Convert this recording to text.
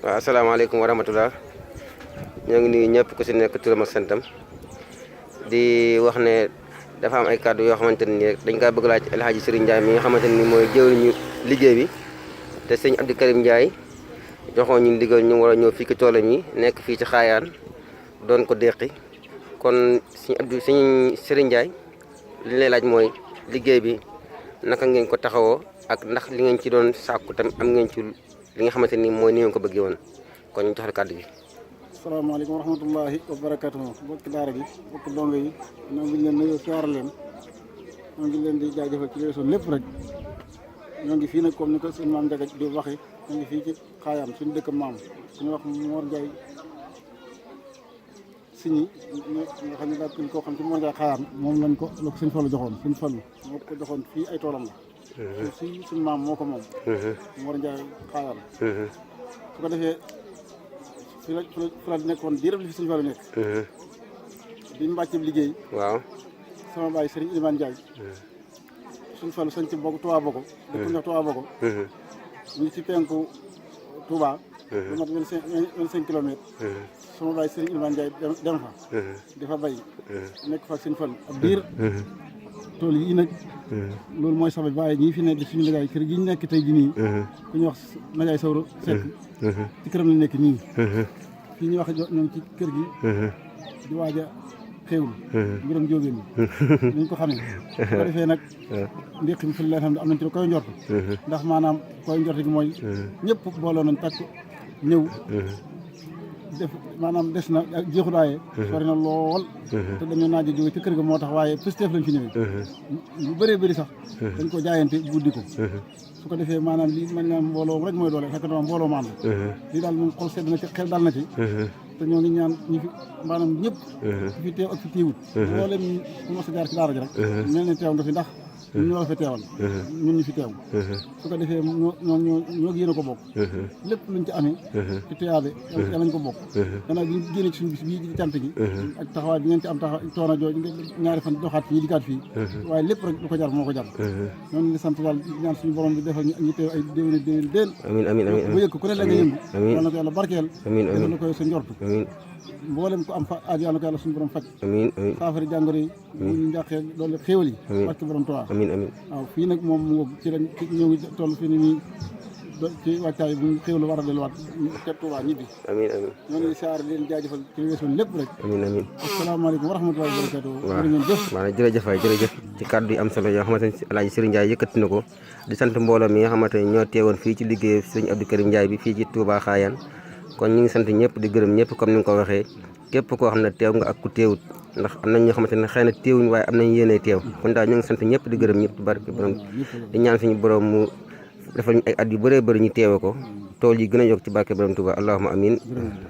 waaw asalaamaaleykum wa rahmatulah ñoo ngi nuyu ñëpp ku si nekk turam ak santam di wax ne dafa am ay kàddu yoo xamante ni rek dañ kaa bëgg laaj El Hadji Serigne Ndiaye mi nga xamante ni mooy jëwriñu liggéey bi te sëñ Abdou Karim Ndiaye joxoon ñu ndigal ñu war a ñëw fii ci toolam yi nekk fii ci Xaayaan doon ko déqi kon sëñ Serigne Ndiaye li lay laaj mooy liggéey bi naka ngeen ko taxawoo ak ndax li ngeen ci doon sàkku tam am ngeen ci li nga xamante ni mooy ni ngeen ko bëggee woon kon ñu jox la kàddu gi. asalaamaaleykum wa rahmatullahi wa barakatuh bokki daara gi bokki dongo yi ñoo ngi leen nuyoo siyaar leen ñoo ngi leen di jaajëfal ci weesu lépp rek ñoo ngi fii nag comme ni ko suñu maam Njaga di waxee ñoo ngi fii ci Xaayaan suñu dëkk maam suñu wax Mor Ndiaye siñi nga xam ne daal kuñ koo xam ci Mor Ndiaye Xaayaan moom lañ ko la ko suñ Fallu joxoon suñ Fallu moo ko joxoon fii ay toolam la si suñu maam moo ko moom Mor Ndiaye Xaayaan su ko defee fi la nekkoon diiram li fi suñu Fallu nekk bi mu wàccee liggéey waaw sama baay Serigne Ilimane Ndiaye suñu Fallu sañ ci bokk Touba Boko dëkk ñox Touba Boko ñu ngi ci penku Touba lu mat 25 kilomètres sama baay Serigne Ilimane Ndiaye dem fa di fa bay nekk fa suñu Fallu ab diir tool yi nag loolu mooy sabab waaye ñii fi nekk di suñu liggéey kër gi ñu nekk tey ji nii ku ñuy wax Najaay Sawru Sekk ci këram la nekk nii fii ñuy wax ñoom ci kër gi di waaj a xéewlu mbiram jóobeen bi ñu ko xamee su ko defee nag ndéq mi fi la xam ne am nañ ci koy njort ndax maanaam koy njort gi mooy ñëpp booloo nañ takk ñëw def maanaam des na ak jeexulaaye sori na lool te dañoo naaj a jóge ci kër ga moo tax waaye pësteef lañ fi ñëwee lu bëree bëri sax dañ ko jaayante buddi ko su ko defee maanaam lii man naa mbooloo rek mooy doole fekk na mbooloo maan la lii daal moom xol sedd na ci xel dal na ci te ñoo ngi ñaan ñi fi maanaam ñëpp fi teew ak fi teewut loolee ñu mos a jaar ci daara ji rek mel ne teew nga fi ndax ñun ñoo la fi teewal ñun ñu fi teew su ko defee ñoo yéen a ko bokk lépp luñ ci amee ci tuyaabe yàlla nañ ko bokk gannaaw bi ñu génne ci suñu bis bii ci cant gi ak taxawaay bi ngeen ci am taxawaay coono jooju ñaari fan doxaat fii dikkaat fii waaye lépp rek lu ko jar moo ko jar ñoo ngi sant daal ñaan suñu borom bi defal ñu teew ay déwéni déen amiin amiin amiin bu yëg ku ne la nga yëngu yàlla na ko yàlla barkeel defal na ko sa njortu mboolem ko am fa aaj yàlla na ko yàlla suñu borom faj saafari jàngoro yi ñu njàqee loolu xéewal yi barke borom Tuubaa waaw fii nag moom mu ci lañ ñëw ngi toll fii ni nii ci wàccaay bu xéewlu war a delluwaat ca Tuubaa ñibbi ñoo ngi siyaar leen jaajëfal ci weesoon lépp rek asalaamaaleykum wa rahmatullahi wa barakatuh maanaam jërëjëf waay jërëjëf ci kàddu yi am solo yoo xamante ne El Hadji Serigne Ndiaye yëkkati na ko di sant mbooloo mi nga xamante ne ñoo teewoon fii ci liggéey Serigne Abdou Karim Ndiaye bi fii ci Touba Xaayaan kon ñu ngi sant ñëpp di gërëm ñëpp comme ni nga ko waxee képp koo xam ne teew nga ak ku teewut ndax am nañ ñoo xamante ne xëy na teewuñ waaye am nañ yéene teew kon daal ñu ngi sant ñëpp di gërëm ñëpp ci barke borom di ñaan suñu borom mu defal ñu ay at yu bëree bëri ñu teewe ko tool yi gën a yokk ci barke borom Touba allahumma amin